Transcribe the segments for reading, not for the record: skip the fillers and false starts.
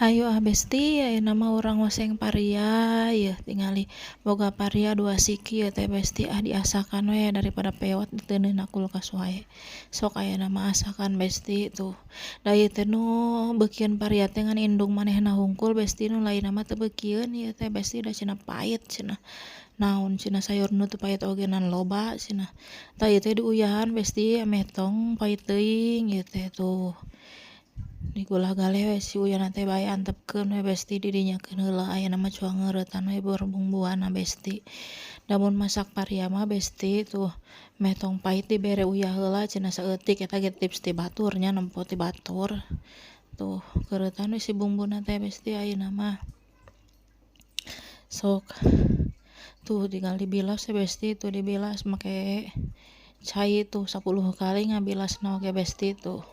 Hayu ah Besti, ayeuna mah urang ngoseng paria yeuh. Tingali boga paria 2 siki ieu teh, Besti. Ah, diasakan we daripada peot diteundeun na kulkas wae. Sok ayeuna mah asakan, Besti. Tuh da ieu teh nu beukieun paria teh ngan indung manehna hungkul, Besti. Nu lainna mah teu beukieun ieu teh, Besti, da cenah pait cenah, naon cenah, sayur nu teu pait oge nan loba cenah. Tah, ieu teh diuyahan, Besti, ameh tong pait teuing ieu teh. Tuh, digulah galeh we si uyahna teh, bae antepkeun we, Besti, didinyakeun heula. Ayeuna mah cuang ngeuretan we bumbuanna, Besti. Da mun masak paria mah, Besti, tuh meh tong pait dibere uyah heula cenah saeutik. Eta ge tips ti batur nya, nempo ti batur. Tuh, keureutan we si bumbuna teh, Besti. Ayeuna mah sok tuh tinggal dibilas we, Besti. Tuh, dibilas make cai tuh, 10 kali ngabilasna oge, Besti. Tuh,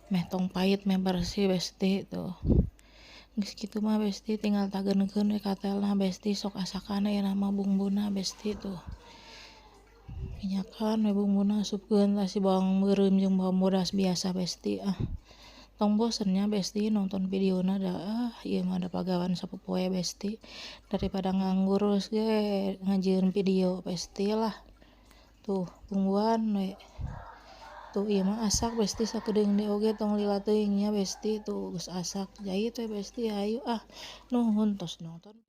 meh tong pait, meh bersih, Besti. Tuh, geus kitu mah, Besti, tinggal tagenkeun we katelna, Besti. Sok asakan ayeuna mah bumbuna, Besti. Tuh, minyakan we bumbuna, asupkeun tah si bawang beureum jeung bawang bodas biasa, Besti. Ah, tong bosen nya, Besti, nonton videona. Da ah ieu mah da pagawean sapopoe, Besti, daripada nganggur ge ngajieun video, Besti lah. Tuh, tungguan we. Tuh, ieu mah asak, Besti, sakedeung deui oge, tong lila teuing nya, Besti. Tuh, geus asak, jait we, Besti. Hayu ah, nuhun tos nonton.